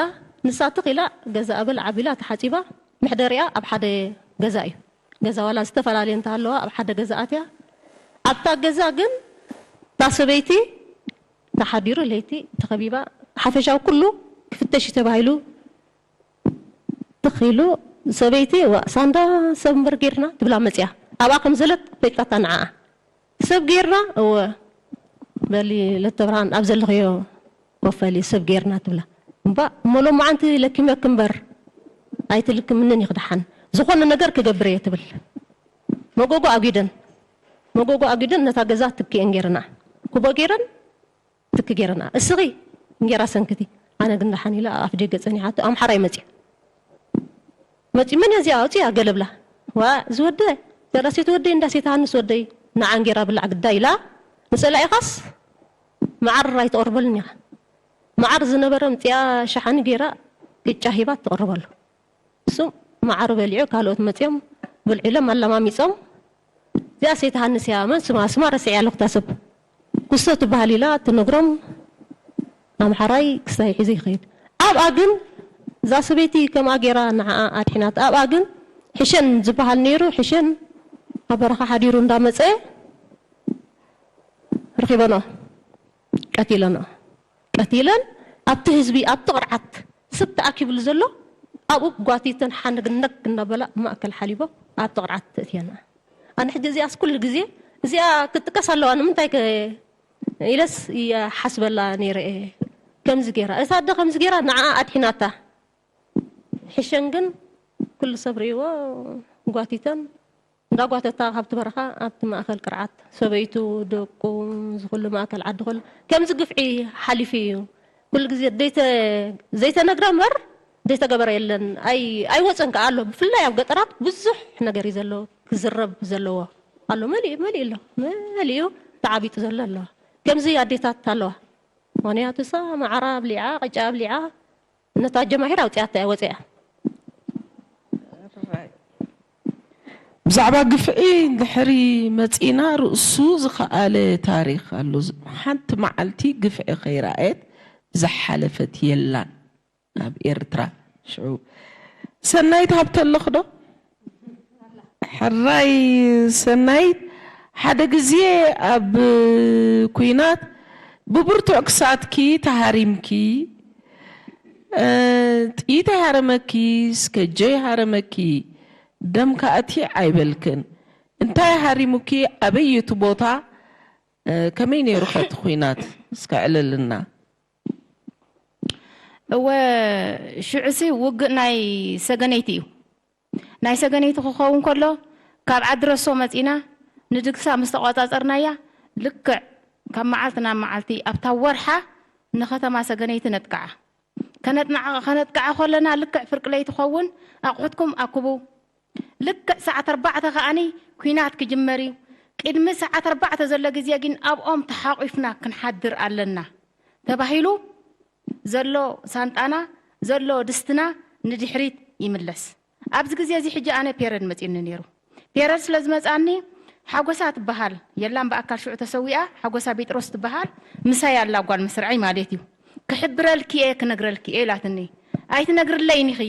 ንሳ ትኽ ኢላ ገዛ ኣበል ዓቢላ ተሓፂባ፣ መሕደሪኣ ኣብ ሓደ ገዛ እዩ። ገዛ ዋላ ዝተፈላለየ እንተሃለዋ ኣብ ሓደ ገዛ ኣትያ። ኣብታ ገዛ ግን እታ ሰበይቲ ተሓዲሩ ለይቲ ተኸቢባ፣ ሓፈሻዊ ኩሉ ክፍተሽ እዩ ተባሂሉ ትኽ ኢሉ፣ ሰበይቲ ዋ ሳንዳ ሰብ እምበር ጌርና ትብላ መፅያ። ኣብኣ ከም ዘለት ፈሊጣታ ንዓኣ። ሰብ ጌርና እወ በሊ ለተብርሃን ኣብ ዘለኽዮ ኮፈሊ ሰብ ጌርና ትብላ። እምባ እሞ ሎማዓንቲ ለኪመክ እምበር ኣይትልክምንን ኢኺ ደሓን ዝኾነ ነገር ክገብር እየ ትብል። መጎጎ ኣጒደን መጎጎ ኣጒደን ነታ ገዛ ትክኤን ጌርና ኩቦ ጌረን ትክ ጌረና። እስኺ እንጌራ ሰንክቲ። ኣነ ግን ደሓን ኢላ ኣፍ ደገ ጸኒሓቶ ኣምሓራይ መጺኡ። መጺኡ መን እያ እዚኣ ኣውጺኣ ገለ ብላ። ዋ ዝወደ ደራሲት ወደይ እንዳሴት ሃንስ ወደይ ንዓ እንጌራ ብላዕ ግዳ ኢላ ንጸላኢኻስ መዓር ኣይትቐርበልን ኢኻ። መዓር ዝነበረ ምጽኣ ሸሓኒ ጌራ ቅጫ ሂባ ትቕርበሉ። እሱ መዓር በሊዑ ካልኦት መጺኦም ብልዒሎም ኣላማሚጾም እዚኣ ሰይቲ ሃንስ እያ መን ስማ ስማ ረሲዐ ኣለኹ እታ ሰብ ኩስቶ ትበሃል ኢላ ትነግሮም ኣምሓራይ ክስታይ ሒዙ ይኸይድ ኣብኣ ግን እዛ ሰበይቲ ከምኣ ጌራ ንዓኣ ኣድሒናት ኣብኣ ግን ሕሸን ዝበሃል ነይሩ ሕሸን ኣብ በረኻ ሓዲሩ እንዳመጸ ረኺበኖ ቀቲለኖ ቀቲለን ኣብቲ ህዝቢ ኣብቲ ቅርዓት ሰብ ተኣኪብሉ ዘሎ ኣብኡ ጓቲተን ሓንግነግ እናበላ ማእከል ሓሊቦ ኣብቲ ቅርዓት ተእትየና ኣነ ሕጂ እዚኣስ ኩሉ ግዜ እዚኣ ክትጥቀስ ኣለዋ ንምንታይ ኢለስ ይሓስበላ ነይረ እየ ከምዚ ገይራ እታ ኣደ ከምዚ ገይራ ንዓኣ ኣድሒናታ ሕሸን ግን ኩሉ ሰብ ርእይዎ ጓቲተን እንዳጓተታ ካብቲ በረኻ ኣብቲ ማእኸል ቅርዓት ሰበይቱ ደቁ ዝኹሉ ማእከል ዓዲ ኩሉ ከምዚ ግፍዒ ሓሊፉ እዩ ኩሉ ግዜ ዘይተነግረ እምበር ዘይተገበረ የለን ኣይወፅን ከዓ ኣሎ ብፍላይ ኣብ ገጠራት ብዙሕ ነገር እዩ ዘሎ ክዝረብ ዘለዎ ኣሎ መሊኡ መሊኡ ኣሎ መሊኡ ተዓቢጡ ዘሎ ኣለዋ ከምዚ ኣዴታት ኣለዋ ምክንያቱ ሳ መዓራ ኣብሊዓ ቅጫ ኣብሊዓ ነታ ጀማሂር ኣውፅኣታ እያ ወፂኣ ብዛዕባ ግፍዒ ድሕሪ መፂና ርእሱ ዝኸኣለ ታሪክ ኣሎ ሓንቲ መዓልቲ ግፍዒ ከይረኣየት ዝሓለፈት የላን ኣብ ኤርትራ ሽዑ ሰናይት ሃብተ ኣለኽ ዶ ሕራይ ሰናይት ሓደ ግዜ ኣብ ኩናት ብብርቱዕ ክሳትኪ ተሃሪምኪ ጥይት ኣይሃረመኪ ስከጆ ኣይሃረመኪ ደም ከኣቲ ኣይበልክን እንታይ ሃሪሙኪ ኣበይ እቲ ቦታ ከመይ ነይሩ ከቲ ኩናት እስከ ዕለልና እወ ሽዑሲ ውግእ ናይ ሰገነይቲ እዩ ናይ ሰገነይቲ ክኸውን ከሎ ካብ ዓዲ ረሶ መፂና ንድግሳ ምስ ተቋፃፀርናያ ልክዕ ካብ መዓልቲ ናብ መዓልቲ ኣብታ ወርሓ ንከተማ ሰገነይቲ ነጥቅዓ ከነጥቅዓ ከለና ልክዕ ፍርቂ ለይቲ ኸውን ኣቑሑትኩም ኣክቡ ልክዕ ሰዓት ኣርባዕተ ከኣኒ ኲናት ክጅመር እዩ ቅድሚ ሰዓት ኣርባዕተ ዘሎ ግዜ ግን ኣብኦም ተሓቒፍና ክንሓድር ኣለና ተባሂሉ ዘሎ ሳንጣና ዘሎ ድስትና ንድሕሪት ይምለስ። ኣብዚ ግዜ እዚ ሕጂ ኣነ ፔረድ መጺኡኒ ነይሩ። ፔረድ ስለ ዝመጻኒ ሓጎሳ ትበሃል የላን ብኣካል ሽዑ ተሰዊኣ፣ ሓጎሳ ጴጥሮስ ትበሃል ምሳይ ኣላ ጓል ምስርዓይ ማለት እዩ። ክሕብረልኪ እየ ክነግረልኪ እየ ኢላትኒ። ኣይትነግርለይን ኢኺ።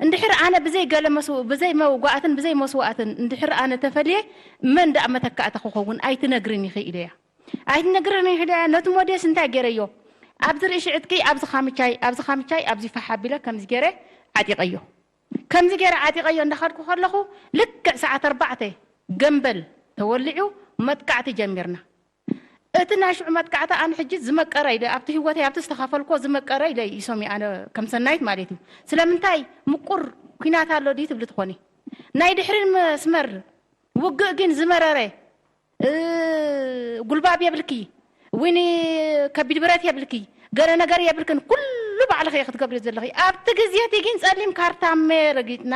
እንድሕር ኣነ ብዘይ ገለ መስው-፣ ብዘይ መውጋእትን ብዘይ መስዋእትን እንድሕር ኣነ ተፈልየ መን ደኣ መተካእታ ክኸውን ኣይትነግርን ኢኺ ኢለያ። ኣይትነግርን ኢኺ ኢለያ። ነቲ ሞዴስ እንታይ ገይረዮ? ኣብዚ ርእሲ ዕጥቂ፣ ኣብዚ ካምቻይ፣ ኣብዚ ካምቻይ፣ ኣብዚ ፋሕ ኣቢለ ከምዚ ገይረ ዓጢቐዮ። ከምዚ ገይረ ዓጢቐዮ እንዳኸድኩ ከለኹ ልክዕ ሰዓት ኣርባዕተ ገምበል ተወሊዑ መጥቃዕቲ ጀሚርና። እቲ ናይ ሽዑ መጥቃዕቲ ኣነ ሕጂ ዝመቀረ ኢለ ኣብቲ ህይወተይ ኣብቲ ዝተኻፈልኮ ዝመቀረ ኢለ ይሶም ኣነ ከም ሰናይት ማለት እዩ። ስለምንታይ ምቁር ኲናት ኣሎ ድዩ ትብሊ ትኾኒ? ናይ ድሕሪ መስመር ውግእ ግን ዝመረረ እ፣ ጉልባብ የብልኪ፣ ዊኒ ከቢድ ብረት የብልኪ፣ ገለ ነገር የብልክን፣ ኩሉ ባዕልኺ ኢኺ ክትገብሪ ዘለኺ። ኣብቲ ግዜ እቲ ግን ጸሊም ካርታመ ረጊጥና፣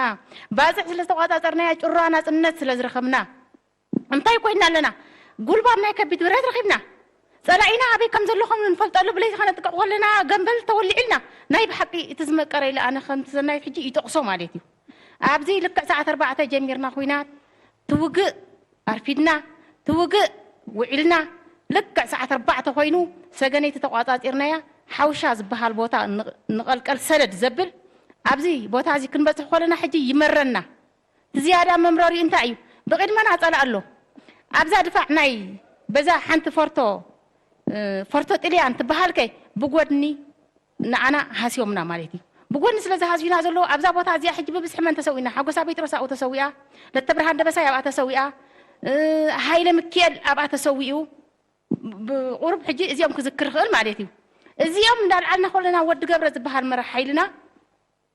ባጽዕ ስለ ዝተቋጻጸርናያ ጭራ ናጽነት ስለ ዝረኸብና፣ እንታይ ኮይና ኣለና? ጉልባብ ናይ ከቢድ ብረት ረኺብና። ጸላኢና ኣበይ ከም ዘሎ ከም እንፈልጠሉ ብለይቲ ከነጥቅዕ ከለና ገምበል ተወሊዕልና። ናይ ብሓቂ እቲ ዝመቀረ ኢለ ኣነ ከምቲ ሰናይት ሕጂ ይጠቕሶ ማለት እዩ። ኣብዚ ልክዕ ሰዓት ኣርባዕተ ጀሚርና ኲናት፣ ትውግእ ኣርፊድና፣ ትውግእ ውዒልና። ልክዕ ሰዓት ኣርባዕተ ኮይኑ ሰገነይቲ ተቋጻጺርናያ። ሓውሻ ዝበሃል ቦታ ን-፣ ንቐልቀል ሰደድ ዘብል ኣብዚ ቦታ እዚ ክንበጽሕ ከለና ሕጂ ይመረና። እቲ ዝያዳ መምረሪኡ እንታይ እዩ? ብቕድመና ጸላኢ ኣሎ። ኣብዛ ድፋዕ ናይ በዛ ሓንቲ ፎርቶ፣ እ፣ ፎርቶ ጥልያን ትበሃል ከ ብጎድኒ ንዓና ሃስዮምና ማለት እዩ። ብጎኒ ስለ ዝሃስዩና ዘለዉ ኣብዛ ቦታ እዚኣ ሕጂ ብብዝሒ መን ተሰዊእና? ሓጎሳ ጴጥሮስ ኣብኡ ተሰዊኣ፣ ለተብርሃን ደበሳይ ኣብኣ ተሰዊኣ፣ እ፣ ሃይለ ምክኤል ኣብኣ ተሰዊኡ። ብቁሩብ ሕጂ እዚኦም ክዝክር ይኽእል ማለት እዩ። እዚኦም እንዳልዓልና ከለና ወዲ ገብረ ዝበሃል መራሕ ሓይልና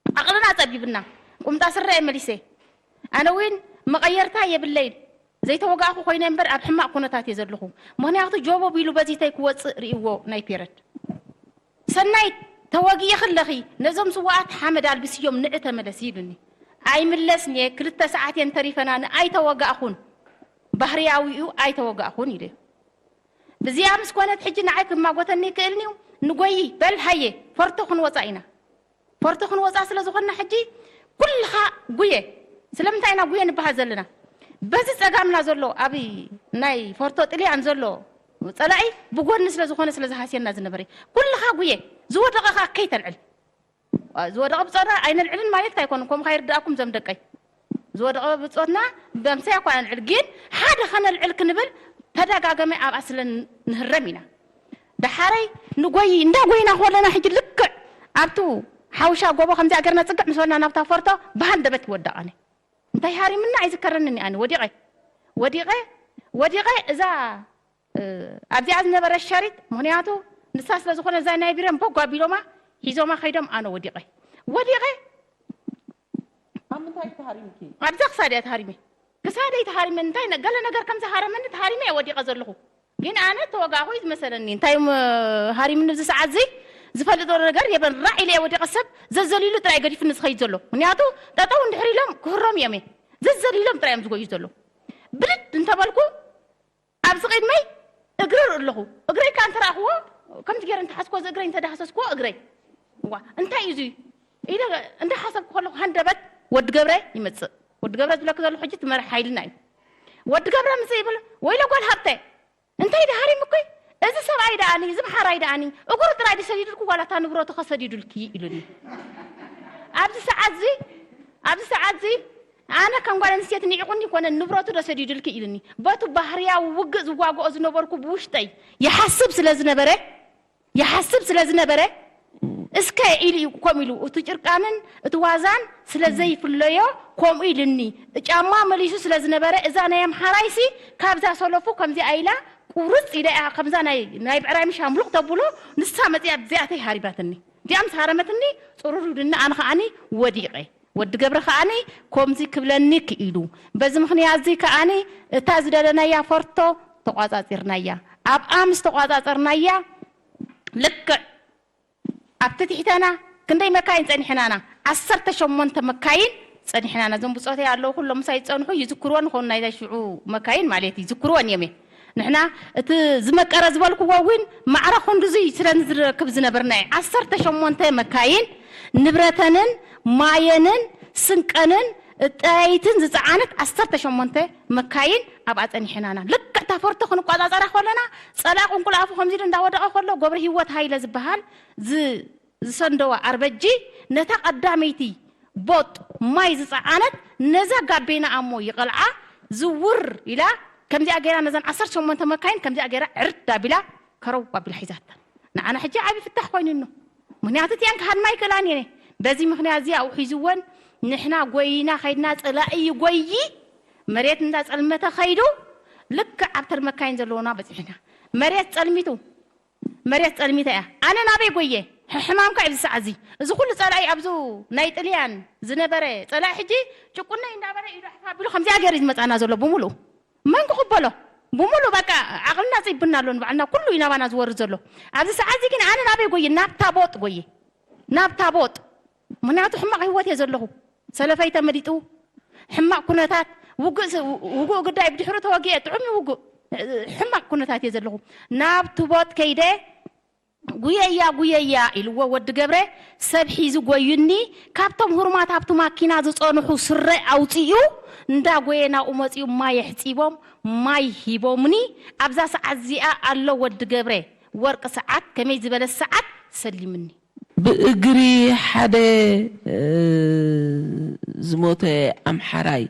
ዓቕልና ጸቢብና። ቁምጣ ስረ እየ መሊሰ። ኣነ እውን መቐየርታ የብለይን። ዘይተወጋእኩ ኮይነ እምበር ኣብ ሕማቕ ኩነታት እየ ዘለኹ። ምኽንያቱ ጆቦ ቢሉ በዚተይ ክወጽእ ርእይዎ ናይ ፔረድ። ሰናይት ተወጊእኺ ኣለኺ፣ ነዞም ስውኣት ሓመድ ኣልብስዮም ንዒ ተመለሲ ኢሉኒ። ኣይምለስን እየ፣ ክልተ ሰዓት እየን ተሪፈናኒ፣ ኣይተወጋእኹን። ባህርያዊ እዩ፣ ኣይተወጋእኹን ኢለ። ብዚኣ ምስ ኮነት ሕጂ ንዓይ ክማጎተኒ ይክእልኒ እዩ። ንጎዪ፣ በል ሃየ፣ ፎርቶ ክንወጻ ኢና። ፎርቶ ክንወጻ ስለ ዝኾንና ሕጂ ኩልኻ ጉየ። ስለምንታይ ኢና ጉየ ንበሃል ዘለና? በዚ ጸጋምና ዘሎ ኣብ ናይ ፎርቶ ጥልያን ዘሎ ጸላኢ ብጎኒ ስለ ዝኾነ ስለ ዝሃስየና ዝነበረ ኩልኻ ጉየ። ዝወደቐ ኸኣ ከይተልዕል። ዝወደቐ ብጾትና ኣይነልዕልን ማለት ኣይኮነን። ከምኡ ከይርድኣኩም ዘም ደቀይ። ዝወደቐ ብጾትና በምሳይ እኳ ነልዕል፣ ግን ሓደ ከነልዕል ክንብል ተደጋገመ ኣብኣ ስለ ንህረም ኢና። ደሓረይ ንጎይ፣ እንዳ ጎይና ከለና ሕጂ ልክዕ ኣብቱ ሓውሻ ጎቦ ከምዚኣ ገርና ጽግዕ ምስ በልና ናብታ ፎርቶ ብሃንደበት ይወዳቕ ኣነ። እንታይ ሃሪምና ኣይዝከረንን ኣነ። ወዲቐ፣ ወዲቐ፣ ወዲቐ እዛ፣ እ፣ ኣብዚኣ ዝነበረ ሸሪጥ፣ ምኽንያቱ ንሳ ስለ ዝኾነ እዛ ናይ ቢረን ቦግ ኣቢሎማ ሒዞማ ከይዶም ኣነ ወዲቐ። ወዲቐ ኣብ ምንታይ ተሃሪምኪ? ኣብዛ ክሳድ እያ ተሃሪመ። ክሳደይ ተሃሪመ። እንታይ ነ-፣ ገለ ነገር ከም ዝሃረመኒ ተሃሪመ እየ ወዲቐ ዘለኹ። ግን ኣነ ተወጋእኹ እዩ ዝመሰለኒ። እንታይ እም ሃሪምኒ ኣብዚ ሰዓት እዚ ዝፈልጦ ነገር የበን። ራዕ ኢለ እየ ወዲቐ። ሰብ ዘዘሊሉ ጥራይ ገዲፉኒ ዝኸይድ ዘሎ። ምኽንያቱ ጠጠው እንድሕር ኢሎም ክህሮም እዮም እየ። ዘዘሊሎም ጥራይ እዮም ዝጎዩ ዘሎ። ብድድ እንተበልኩ ኣብዚ ቅድመይ እግሪ ርኢ ኣለኹ። እግረይ ከኣ እንተ ረኣኽዎ፣ ከምዚ ገይረ እንተ ሓዝክዎ፣ እዚ እግረይ እንተ ዳህሰስክዎ፣ እግረይ። እዋ፣ እንታይ እዩ እዚ? ኢለ እንዳሓሰብኩ ከለኹ፣ ሃንደበት ወዲ ገብረ ይመጽእ። ወዲ ገብረ ዝብለኪ ዘለኹ ሕጂ እቲ መራሕ ሓይልና እዩ። ወዲ ገብረ ምጽእ ይብል፣ "ወይለ ጓል ሃብተ፣ እንታይ ደሃሪምኩይ? እዚ ሰብኣይ ደኣኒ፣ እዚ ምሓራይ ደኣኒ፣ እግሩ ጥራይ ድዩ ሰዲዱልኩ፣ ዋላ እታ ንብረቱ ከ ሰዲዱልኪ?" ኢሉኒ። ኣብዚ ሰዓት እዚ፣ ኣብዚ ሰዓት እዚ፣ ኣነ ከም ጓል ኣንስተይቲ ንዒቑኒ ይኮነ፣ ንብረቱ ዶ ሰዲዱልኪ ኢሉኒ። በቱ ባህርያዊ ውግእ ዝዋግኦ ዝነበርኩ ብውሽጠይ ይሓስብ ስለ ዝነበረ፣ ይሓስብ ስለ ዝነበረ፣ እስከ ኢሉ እዩ ከምኡ ኢሉ፣ እቲ ጭርቃንን እቲ ዋዛን ስለ ዘይፍለዮ ከምኡ ኢሉኒ። ጫማ መሊሱ ስለ ዝነበረ፣ እዛ ናይ ኣምሓራይሲ ካብዛ ሰለፉ ከምዚኣ ኢላ ቁርጽ ኢላ እያ፣ ከምዛ ናይ፣ ናይ ብዕራይ ምሽ ኣምሉቕ ተብሎ፣ ንሳ መጺኣ ብዚኣተይ ሃሪባትኒ። እዚኣ ምስ ሃረመትኒ፣ ጽሩር ኢሉኒ፣ ኣነ ከኣኒ ወዲቐ። ወዲ ገብረ ከኣኒ ከምዚ ክብለኒ ክኢሉ። በዚ ምኽንያት እዚ ከኣኒ እታ ዝደለናያ ፎርቶ ተቋጻጺርናያ። ኣብኣ ምስ ተቋጻጸርናያ፣ ልክዕ ኣብቲ ትሕተና ክንደይ መካይን ጸኒሕናና? ዓሰርተ ሸሞንተ መካይን ጸኒሕናና። እዞም ብጾተይ ኣለዉ፣ ኩሎም ምሳይ ዝጸንሑ ይዝክርወን ይኾኑ፣ ናይዛ ሽዑ መካይን ማለት እዩ፣ ይዝክርወን እዮም እየ። ንሕና እቲ ዝመቀረ ዝበልክዎ እውን ማዕረ ክንድዙይ ስለ ንዝረክብ ዝነበርና እዩ። ዓሰርተ ሸሞንተ መካይን ንብረተንን ማየንን ስንቀንን ጠያይትን ዝፀዓነት ዓሰርተ ሸሞንተ መካይን ኣብኣ ፀኒሐናና። ልክዕ እታ ፎርቶ ክንቋፃፀራ ከለና ፀላእ ቁንቁል ኣፉ ከምዚ ኢሉ እንዳወደቐ ከሎ ገብረ ህይወት ሃይለ ዝበሃል ዝ- ዝሰንደዋ ኣርበጂ ነታ ቀዳመይቲ ቦጥ ማይ ዝፀዓነት ነዛ ጋቤና ኣሞ ይቐልዓ ዝውር ኢላ ከምዚኣ ገይራ ነዘን ዓሰርተ ሸሞንተ መካይን ከምዚኣ ገይራ ዕርድ ኣቢላ ከረው ኣቢላ ሒዛተን። ንዓና ሕጂ ዓብዪ ፍታሕ ኮይኑኖ። ምክንያቱ እቲኣን ክሃድማ ይክእላን እየን። በዚ ምክንያት እዚ ኣብኡ ሒዝወን ንሕና ጎይና ከይድና ፀላኢ ይጎይ መሬት እንዳፀልመተ ከይዱ ልክዕ ኣብተን መካይን ዘለዎና በፂሕና። መሬት ፀልሚቱ መሬት ፀልሚታ እያ። ኣነ ናበይ ጎየ? ሕሕማምካ ኣብዚ ሰዓት እዚ እዚ ኩሉ ፀላኢ ኣብዚ ናይ ጥልያን ዝነበረ ፀላኢ ሕጂ ጭቁነይ እንዳበለ ኢዱ ሕፍ ኣቢሉ ከምዚኣ ገይሩ እዩ ዝመፃና ዘሎ ብምሉኡ። መን ክቕበሎ? ብምሉኡ በቃ ዓቕልና ፅይብና ኣሎ ንባዕልና ኩሉ እዩ ናባና ዝወርድ ዘሎ። ኣብዚ ሰዓት እዚ ግን ኣነ ናበይ ጎየ? ናብታ ቦጥ ጎየ። ናብታ ቦጥ ምክንያቱ ሕማቕ ህይወት እየ ዘለኹ። ሰለፈይ ተመሊጡ ሕማቕ ኩነታት ውግእ ስ- ውግእ ግዳይ ብድሕሩ ተወጊአ ጥዑም እዩ ውግእ ሕማቕ ኩነታት እየ ዘለኹ። ናብቲ ቦጥ ከይደ ጉየያ ጉየያ ኢልዎ ወዲ ገብረ ሰብ ሒዙ ጎዩኒ ካብቶም ህሩማት ኣብቲ ማኪና ዝፀንሑ ስረ ኣውፂኡ እንዳጎየ ናብኡ መፂኡ ማይ ኣሕፂቦም ማይ ሂቦምኒ። ኣብዛ ሰዓት እዚኣ ኣሎ ወዲ ገብረ ወርቂ ሰዓት ከመይ ዝበለ ሰዓት ሰሊምኒ። ብእግሪ ሓደ ዝሞተ ኣምሓራይ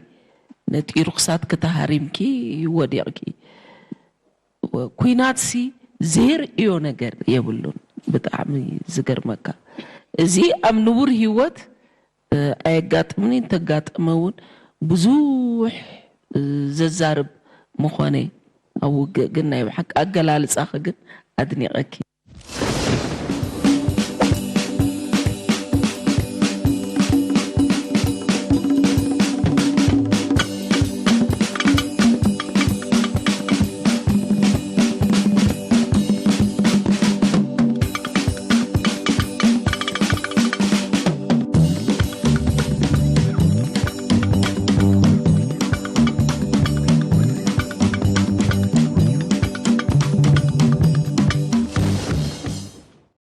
ነጢሩ ክሳትኪ ተሃሪምኪ ወዲቕኪ። ኩናትሲ ዘየርእዮ ነገር የብሉን። ብጣዕሚ ዝገርመካ እዚ ኣብ ንቡር ህይወት ኣየጋጥምን እዩ። እንተጋጠመ እውን ብዙሕ ዘዛርብ ምኾነ ኣብ ውግእ ግን ናይ ብሓቂ ኣገላልፃኺ ግን ኣድኒቐኪ።